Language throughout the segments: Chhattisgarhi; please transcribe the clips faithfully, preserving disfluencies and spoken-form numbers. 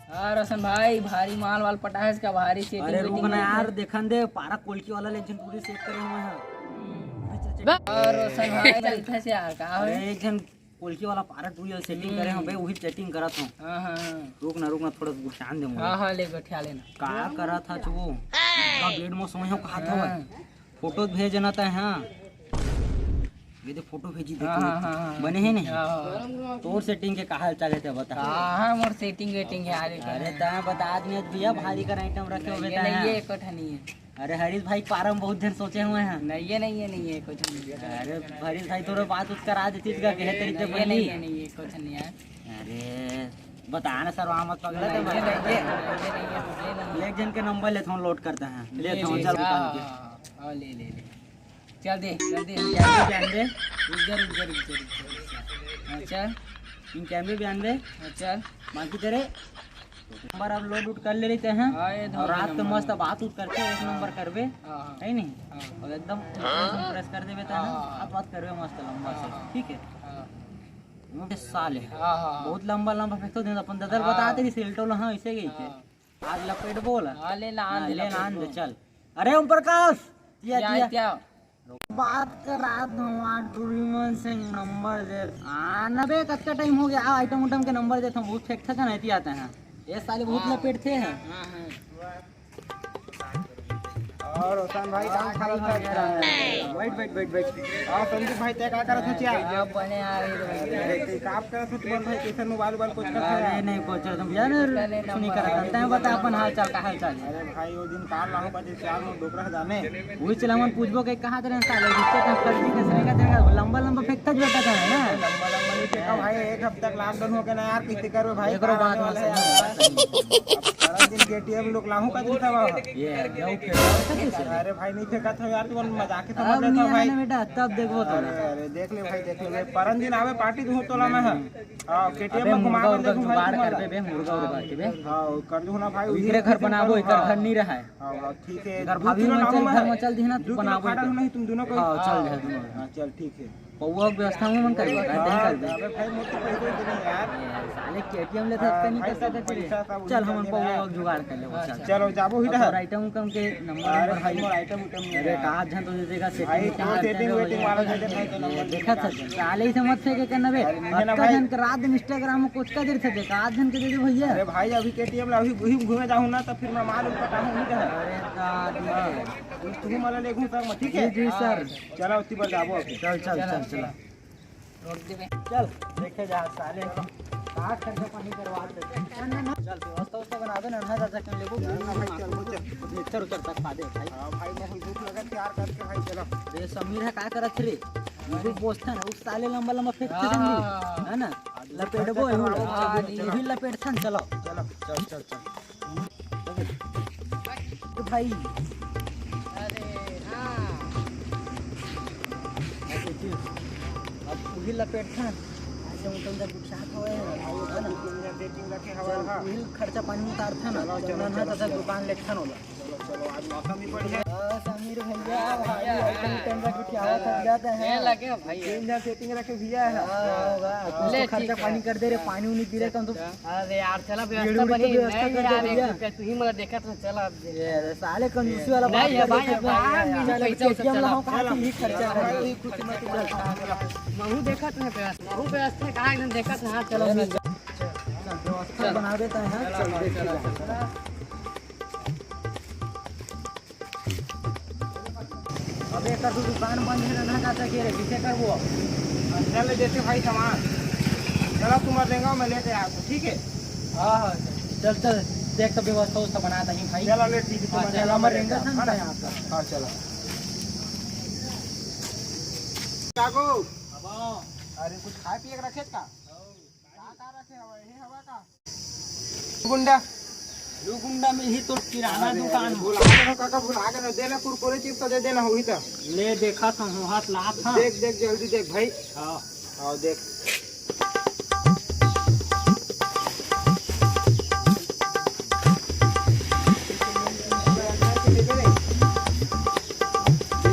हाँ रोशन भाई, भारी माल वाल पटाएस का, भारी सेटिंग अरे रुक ना यार, देखन दे, पारा कोलकी वाला ले एक झन टूरी सेट करे हुए हैं। हाँ रोशन भाई, चलते से यार, का होय? अरे एक झन कोलकी वाला पारा टूरी सेटिंग करे हूँ बे, वही सेटिंग करत हूँ। हाँ हाँ हाँ। रुक ना, रुक ना, थोड़ा गुस्सान दे मुझे। हाँ हाँ, ले बैठा लेना। का करत हस वो? का बेड में सोए हो, कहा था? फोटो भेजना था। हाँ, ये दे फोटो भेजी दे। हाँ, हाँ, हाँ, हाँ। बने है नहीं? हाँ। तोर सेटिंग के का हाल चाल है, ते बता। हाँ, मोर सेटिंग वेटिंग है, अरे अरे। तैं बता, आदमी आज भैया भारी कर आइटम रखे हुए नहीं है, एको ठा नहीं है। अरे हरीश भाई, पारा में बहुत दिन सोचे हुए हैं। नहीं है, नहीं है, नहीं है, कुछ नहीं है। अरे हरीश भाई, थोड़ा बात उत करा देती इसका, कहे तरीके नहीं है, नहीं है, नहीं है, कुछ नहीं है। अरे बता ना सर, वहाँ मत पकड़ा नहीं है, नहीं है, नहीं है, नहीं है। एक जन के नंबर लेता हूँ, लोड करता है, लेता हूँ, चल दुकान के। हाँ, ले ले ले। चल दे, चल दे। इक्यानवे बयानवे। रुक जा, रुक जा, रुक जा, रुक जा। अच्छा। इक्यानवे बयानवे। अच्छा। बाकी तेरे नंबर अब लोड उठ कर ले लेते हैं। हाँ, ये और रात के मस्त बात उत करते हैं, एक नंबर करबे। हाँ, हाँ। है नहीं? हाँ। और एकदम प्रेस कर देबे तो है ना, हाँ। बात बात करबे मस्त लंबा से। हाँ। ठीक है? हाँ। वो साले। हाँ, हाँ, हाँ। बहुत लंबा लंबा फेंकते दिन अपन ददल हाँ। बताते रही सिलटोल, हाँ, ऐसे गई थे। हाँ। आज लपेट बोल। हाँ, ले ला, आन हाँ, दे, ले ला, लपेट आन दे, बोल। चल। अरे ओम प्रकाश, तिया, क्या, तिया। क्या? बात कर रहा था वहाँ टूरी मन से नंबर दे। हाँ, ना बे, कतका टाइम हो गया, आइटम उटम के नंबर देता हूँ, बहुत फेंक थका नहीं आते हैं। ये साले बहुत हाँ। लपेटते हैं। हाँ, हाँ। और रोशन भाई, काम खराब था क्या? बैठ, बैठ, बैठ, बैठ। और संदीप भाई, तय का करत हो क्या? आप बने आ रहे हो। अरे, तय का करत हो तुमन भाई, कैसे मोबाइल, वोबाइल कुछ करत हो? अरे, नहीं, कुछ करत हो भैया, नहीं, कुछ नहीं करत। तय बता अपन हाल चाल, का हाल चाल है? अरे भाई, वो दिन काल लाहू का जे चार में डोकरा जाने। वही चला मन पूछबो के कहाँ तेरे साले, जिससे तय फर्जी के सरेगा तेरे लंबा, लंबा फेंकता जो रहता है ना। लंबा, लंबा नहीं फेंका भाई, एक हफ्ता तक लॉकडाउन हो गया ना यार, किस्ती करबे भाई, एकरो बात वाला है यार। परन दिन केटीएम लोग लाहू का दिन था। ये, ये वो खेल रहा था कैसे? अरे भाई, नहीं फेंका था यार, तुम मजाक ही समझ अब लेता नहीं भाई। आना बेटा, तब देखबो तो। अरे, अरे, देख ले भाई, देख ले, परन दिन आवे पार्टी दूँ तोला मैं, हाँ। हाँ, केटीएम अबे में घुमा मुर्गा के उर्गा देखूँ भाई जुगाड़ तुम्हारा। कर दे बे, मुर्गा उर्गा के बे। हाँ, कर दूँ ना भाई, इकरे घर बनाबो, इकर घर नहीं रहा है। हाँ, हाँ, ठीक है। इधर भाभी दूसरे मन लाऊं चल, मैं। घर में चल दिहना, दू किलो बनाबो खाड़ा इधर। नहीं, तुम दोनों को। हाँ, चल जाए दोनों। हाँ, चल, ठीक है। पौवा के व्यवस्था में मन करबो, हाँ, कर दे। अबे भाई, मोर तो पैसे ही नहीं यार। ए, साले केटीएम ले हाँ, सकते नहीं भाई, कर सकते रे। पैसा सब चल, उनका हमन देना पौवा है। के जुगाड़ कर लेबो, हाँ, चल। चलो, जाबो ही अब ना। तोर आइटम उटम के नंबर अरे, नंबर भाई, है। मोर आइटम उटम नहीं अरे, है। कहाँ झन तो देगा, भाई, सेटिंग तो कहाँ सेटिंग करते वेटिंग हो, वाला ये दे देना है, तो नंबर देखा नहीं था, है। साले ही से मत फेंके करना बे। अरे, नहीं ना अतका भाई। झन के रात दिन Instagram में कुछ का देर से देखा, आठ झन के दे दे भैया। अरे भाई, अभी केटीएम ला, अभी, अभी घूमे जाऊँ ना, तो फिर मैं माल उल पटाऊँ, नहीं तो। अरे, दादा। तू मला ले घूम सक मत, ठीक है? जी, जी, सर। चला, उतनी बार जाबो अभी। चल, चल, चल, चल। रोक दे बे। चल, देखे जा साले, का खर्चा पानी करवा दे। चल, व्यवस्था उवस्था बना दे ना, ना, चाचा, कहीं लेबो। चल ना भाई, चल, वो चल। उतर, उतर तक पा दे भाई। हाँ भाई, मैं भूख लगा, तैयार करके भाई, चलो। ये समीर है, का करत रे? वो बोझथन, वो साले लंबा लंबा फेंकते हाँ। जल्दी, है ना? लपेटबो, हाँ, यही लपेटथन, चलो। चलो, चल, चल, चल। तो भाई, अरे हाँ। अब उही लपेटथन, ऐसे उठन जब उठा तो है, है ना? चल, उही खर्चा पानी उतारथन ना, चलो, चलो, चलो, चलो। दुकान लेथन ओला। चलो, चलो, आज मौसम भी बढ़िया है। हाँ, समीर भैया, भाई, आइटम उइटम रख के आवत हन, जाते हैं। ये लगे भाई। तीन जन सेटिंग रखे भैया है। हाँ, होगा। हाँ। कुछ तो ले, खर्चा ठीक है। पानी कर दे रे, पानी उनी पी रहे कम तो। अरे यार, चला, बीड़ी व्यवस्था उड़ी बनी, तो व्यवस्था नहीं कर दे यार, भैया। एक रुपया तू ही मला देखत ना, चला अब। ये रे, साले कंजूसी वाला बात नहीं है कर भाई, देता है। अब हम साले पैसा उसे केटीएम चला। में हम कहाँ से ही खर्चा करेंगे? महू देखत ना व्यवस्था, महू व्यवस्था कहाँ एकदम देखत ना, हाँ, चलो, चल, चल, व्यवस्था बना देता है, चल, देख के जाओ। अबे एकर तो दुकान बंद है ना, चाचा के रे, किसे करबो अब? चल ले देते भाई सामान, चला तुम्हारे रेंगा में लेते आपको, ठीक है? हाँ, हाँ, चल, चल, देख तो व्यवस्था उवस्था बना दही भाई। चला ले, ठीक है, हाँ, तुम्हारे चल, रेंगा हमारे में रेंगा लेते संग आप, है ना? यहाँ पर। हाँ, चला। क्या गो? अरे कुछ खाए पिए के रखे का? का, का रखे हवा? ये हवा का? गुंडा। लू गुंडा में ही तो किराना अरे, दुकान अरे, हो। भुला गए हो काका, भुला गए हो। दे ना कुरकुरे चिप्स दे देना, वही तो। ले देखा था, हो हाथ ला था। देख, देख, जल्दी देख भाई। हाँ। हाँ, देख।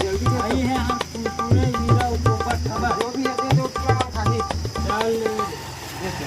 जल्दी दे। भाई है, हम कुरकुरे, हीरा, पोपट, हवा। जो भी है, दे दो, उसको हम खाली। चल। दे दे।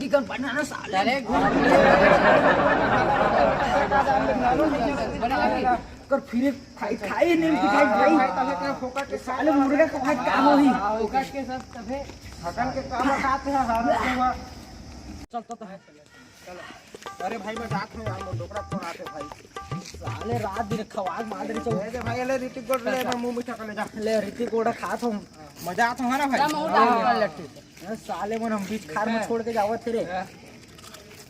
हड्डी कन बनाना साले। अरे, कर फिर खाई, खाई नहीं मिठाई भाई। साले मुर्गा का भाई का होही? फोकट के सब तभे। हकन के काम खाते हैं, हरा हुआ। चल तो, तो है। अरे भाई, मैं जात हूँ यार, मोर डोकरा फोन आते भाई। साले रात दिन खवाग मार दे चल। ले दे भाई, ले ऋतिक गोड़ ले, मैं मुंह मीठा कर ले जा। ले ऋतिक गोड़ खात हूँ। मजा आत हूँ ना भाई? हाँ। ए, साले मन हम बीच खार में छोड़ के जावत थे रे।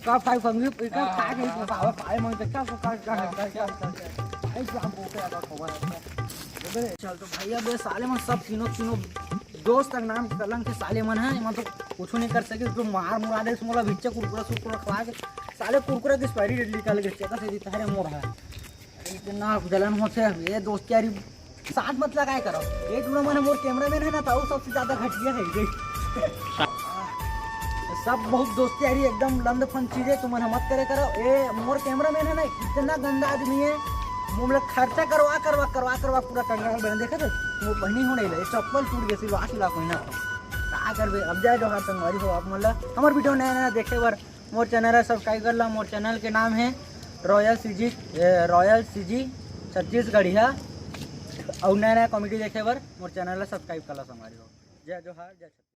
का भाई फंगी, का खा के पावा पाए मन के क्या, क्या, क्या, क्या, क्या, क्या, क्या। ऐसे हम बोलते हैं, खबर है। चल तो भाई, अब ये साले मन सब तीनों, तीनों दोस्त तक नाम कलंक के साले मन है, एमन तो कुछ नहीं कर सके, तो मार मुरा दे मोला बिच्चे कुरकुरा सुरकुरा खवा के। साले कुरकुरा की एक्सपायरी डेट निकल गई, चेता से जीता है रे मोर है। इतना जलन होथे, ये दोस्त यारी साथ मत लगाए करो। ये टूरा मन मोर कैमरामैन है ना, तो वो सबसे ज्यादा घटिया है ये। सब बहुत दोस्त यारी एकदम लंद फंद चीज है, तुमन मत करे करो। ये मोर कैमरामैन है ना, इतना गंदा आदमी है, मोला खर्चा करवा करवा करवा करवा पूरा कंगाल बना देखे थे। वो पहनी होने ले, चप्पल टूट गए, सिलवा सिला कोई ना। का करबे, अब जय जोहार संगवारी हो, आप मन ला हमर वीडियो नया नया देखे बर मोर चैनल ला सब्सक्राइब कर ला। मोर चैनल के नाम है रॉयल सीजी, ए, रॉयल सीजी छत्तीसगढ़िया। अउ नया नया कॉमेडी देखे बर मोर चैनल ला सब्सक्राइब कर ला संगवारी हो। जय जोहार, जय छत्तीसगढ़।